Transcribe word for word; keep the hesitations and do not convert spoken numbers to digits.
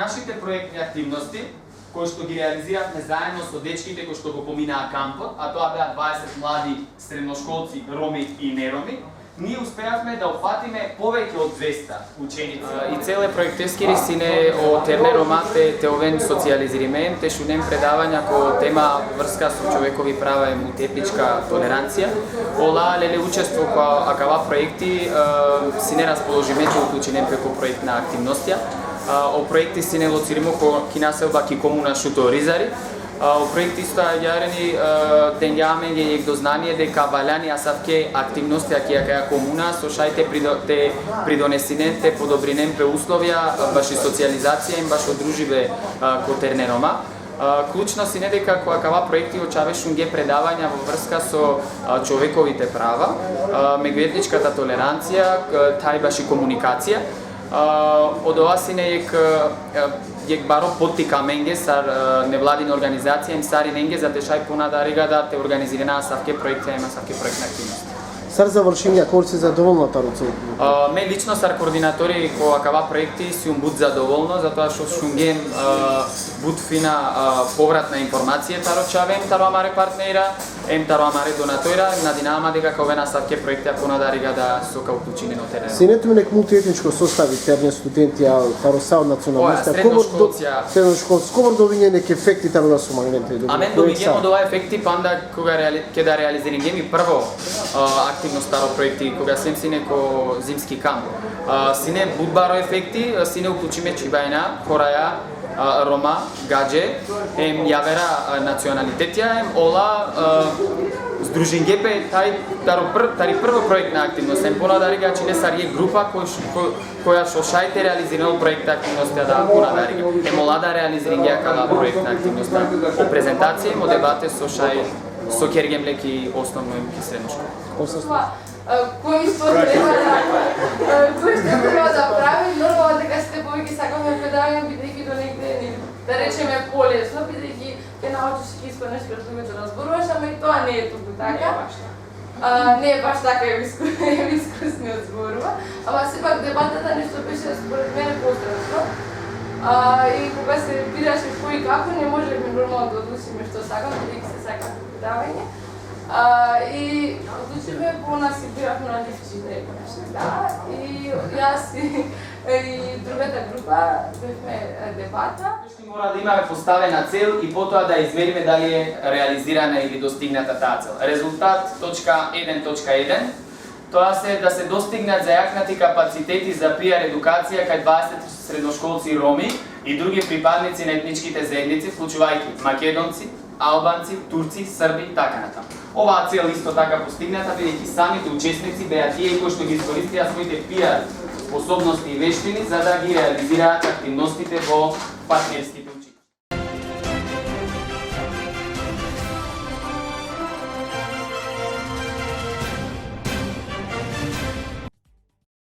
Нашите проектни активности, кои што ги реализиравме заедно со дечките кои што го поминаа кампот, а тоа беа дваесет млади средношколци, роми и нероми, ние успеавме да опфатиме повеќе од двеста ученици. И целе проектескири сине о терне Рома те, те овен социализириме, те шунем предавања ко тема врска со човекови права и мултиетничка толеранција. Ола леле учество која акава проекти, е, сине расположиме те уклучинем пеко проектна активностија. А, о проекти сине лоциримо ко, ки населба ки комуна Шуто Оризари. А, о проекти исто јарени, е, денѓа менге јек дознание дека ваљани асавке активности, а ки акаја комуна, со шај те придо-, те придонесинен, те подобринен пе условија, а, баш и социализација им баш одруживе, а, ко терне Рома. А, клучно сине дека која кава проекти очаве шунге предавања во врска со, а, човековите права, а, меѓуетничката толеранција, к-, тај баш и комуникација. А, од ова сине јек, е, јек баро поттика менге сар, е, невладина организација им сари менге за те шај понадарига да те организирина асавке проекти, има асавке проектна активност. Сар завршиња, кор си задоволна таро цел? А, ме лично сар координатори ко акава проекти си ум бут задоволно, затоа што шунгем, а, бут фина, а, повратна информација таро чавем, таро амаре партнера, ем таро амаре донатора, надинаваме дека ка овен асавке проекти ако надарига да со ка уклучиме на терен. Сине туменек мултиетничко состави, терне студенти, а таро са од Оја, националността. Кобор до-, средношколција. Средношколци, кобор добиње нек ефекти таро да сумалименте? Амен добиѓем од ова ефекти, панда кога реали-, ке да реализирингем и прво, а, активност таро проекти, кога сем сине ко зимски камп. А, сине бут баро ефекти, а, сине уклучиме чибајна, хораја, а, Рома, гадже, ем јавера, а, националитетија, ем ола, а, здружинге пе тај, таро пр-, тари прво проектна активност, ем понадарига чине сар је група кој ш-, кој, која што шај те реализирано проект активността да понадарига. Ем ола да реализиринге акава проектна активността. О презентација, ем о дебате со шај, со Кергем леки основно ем ки средно школа. Е, кои што треба да, е, кои што треба да прави, нормално дека сите повеќе сакаме предавања, бидејќи до негде, нели, да речеме, полесно, бидејќи ќе научиш и исконеш пред другото да зборуваш, ама и тоа не е туку така. Не е баш така. А, не е баш така, е иску-, е искусниот зборува. Ама сепак дебатата нешто беше според мене пострашно. А, и кога се бираше кој и како, не можевме нормално да одлучиме што сакам, бидејќи се сака предавање. А, и одлучивме, по нас си бирав на ливчите, да, и јас и, и другата група бевме, е, дебата. Мора да имаме поставена цел и потоа да измериме дали е реализирана или достигната таа цел. Резултат, точка еден точка еден, тоа се да се достигнат зајакнати капацитети за П Р едукација кај дваесет средношколци Роми и други припадници на етничките заедници, вклучувајќи Македонци, Албанци, Турци, Срби, така натаму. Оваа цел исто така постигната, бидејќи самите учесници беа тие кои што ги искористија своите П Р способности и вештини за да ги реализираат активностите во партнерските